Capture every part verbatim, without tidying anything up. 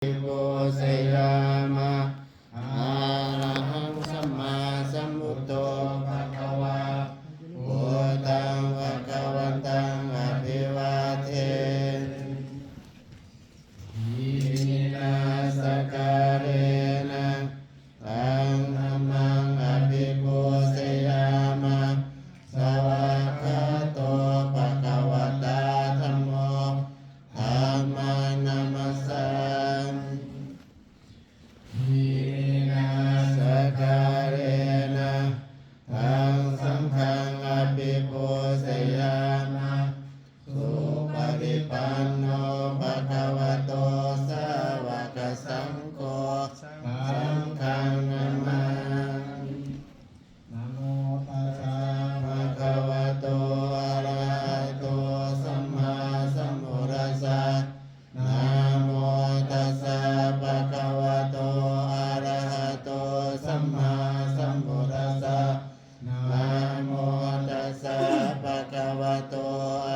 pūjayāma. Arahaṃ sammāsambuddho bhagavā, buddhaṃ bhagavantaṃ abhivādemi. Iminā sakkārena taṃ dhammaṃ abhipūjayāma. Svākkhāto bhagavatā dhammo, dhammaṃ namassāmi. Iminā sakkārena taṃ saṅghaṃ abhipūjayāma. Supaṭipanno bhagavato sāvakasaṅgho, saṅghaṃ namāmi. Namo tassa bhagavato arahato sammāsambuddhassa. Namo tassa bhagavato arahato sammāsambuddhassa. Namo tassa bhagavato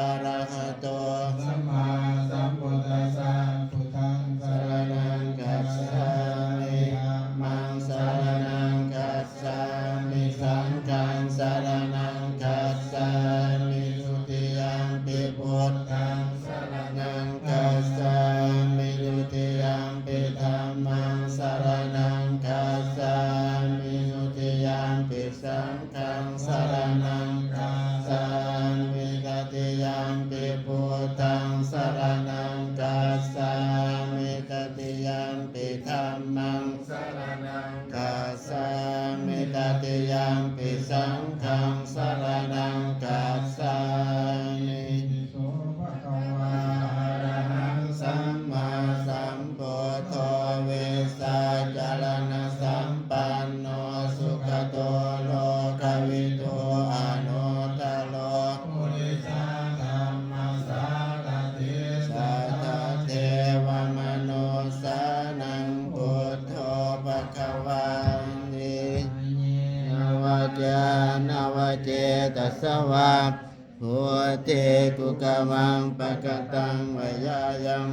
arahato sammāsambuddhassa. Buddhaṃ saraṇaṃ gacchāmi. Dhammaṃ saraṇaṃ gacchāmi. Saṅghaṃ saraṇaṃ gacchāmi. Dutiyampi buddhaṃ saraṇaṃ gacchāmi. Dutiyampi dhammaṃ saraṇaṃ gacchāmi. Dutiyampi saṅghaṃ saraṇaṃ gacchāmi. Tatiyampi buddhaṃ saraṇaṃ gacchāmi. Tatiyampi dhammaṃ saraṇaṃ gacchāmi. Tatiyampi saṅghaṃ saraṇaṃ gacchāmi. Itipi so bhagavā arahaṃ sammāsambuddho vijjācaraṇasampanno sugato lokavidū anuttaro purisadammasārathi satthā devamanussānaṃ buddho bhagavāti. Kāyena vācāya va cetasā vā, buddhe kukammaṃ pakataṃ mayā yaṃ,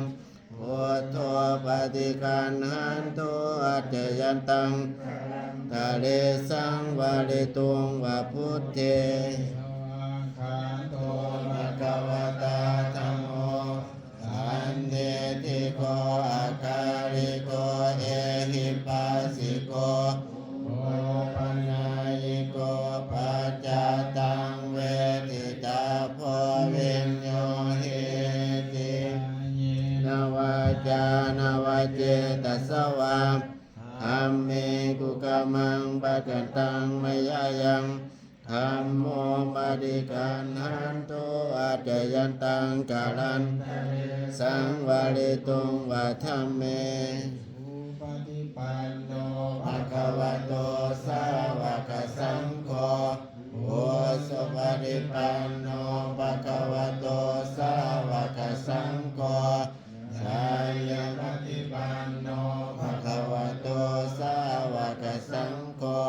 buddho paṭiggaṇhatu accayantaṃ, kālantare saṃvarituṃ va buddhe. Svākkhāto bhagavatā dhammo, sandiṭṭhiko akāliko ehipassiko, opanayiko paccattaṃ veditabbo viññūhīti. Kāyena vācāya va cetasā vā, dhamme kukammaṃ pakataṃ mayā yaṃ, dhammo paṭiggaṇhatu accayantaṃ, kālantare saṃvarituṃ va dhamme. Supaṭipanno bhagavato sāvakasaṅgho, ujupaṭipanno bhagavato sāvakasaṅgho, ñāyapaṭipanno bhagavato sāvakasaṅgho,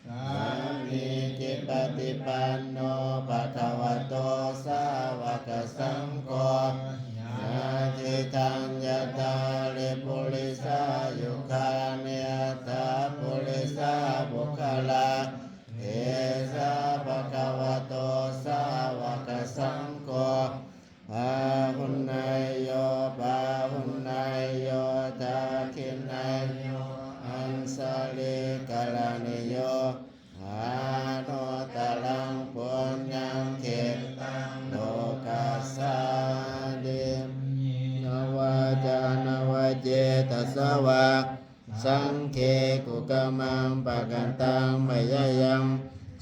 sāmīcipaṭipanno bhagavato sāvakasaṅgho, yadidaṃ cattāri purisayugāni aṭṭha purisapuggalā, esa bhagavato sāvakasaṅgho, āhuneyyo pāhuneyyo dakkhiṇeyyo añjalikaraṇīyo, anuttaraṃ puññakkhettaṃ lokassāti. Kāyena vācāya va cetasā vā, saṅghe kukammaṃ pakataṃ mayā yaṃ,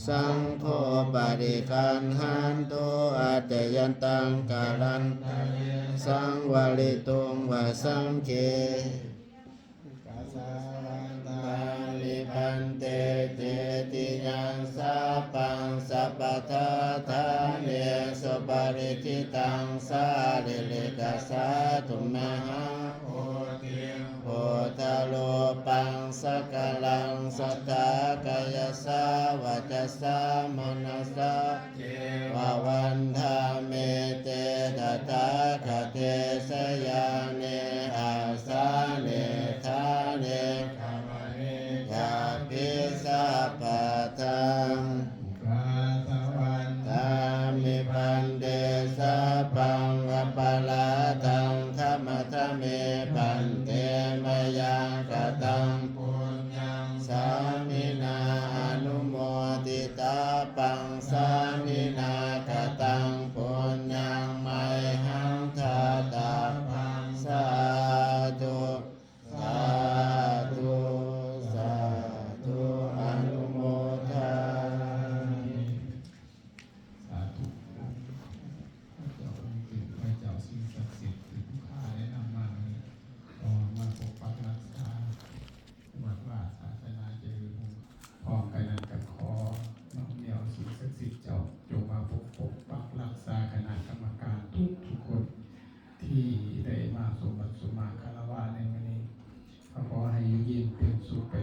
saṅgho paṭiggaṇhatu accayantaṃ, kālantare saṃvarituṃ va saṅghe. Ukāsa vandāmi bhante cetiyaṃ sabbaṃ sabbattha ṭhāne supatiṭṭhitaṃ sārīrikadhātu mahābodhiṃ buddharūpaṃ sakalaṃ sadā kāyasā vacasā manasā ceva vandāmete tathāgate sayane āsane yaṃ kataṃ puññaṃ sāminā anumoditabbaṃ, sāminā kataṃ puññaṃ mayhaṃ dātabbaṃ. Sādhu, sādhu, sādhu, anumodāmi. สาธุ พระเจ้าองค์เกิด พระเจ้าสิ่งศักดิ์สิทธิ์ที่ผู้ข้าได้นำมานี้ ขอมาปกปักรักษา วัดวาศาสนาเจริญรุ่ง พร้อมกันนั้นก็ขอน้อมแนวสิ่งศักดิ์สิทธิ์เจ้า จงมาปกปกปักรักษาคณะกรรมการทุกทุกๆคน ที่ได้มาสมบัติสมมาคารวะในวันนี้ ก็ขอให้อยู่เย็นเป็นสุขไป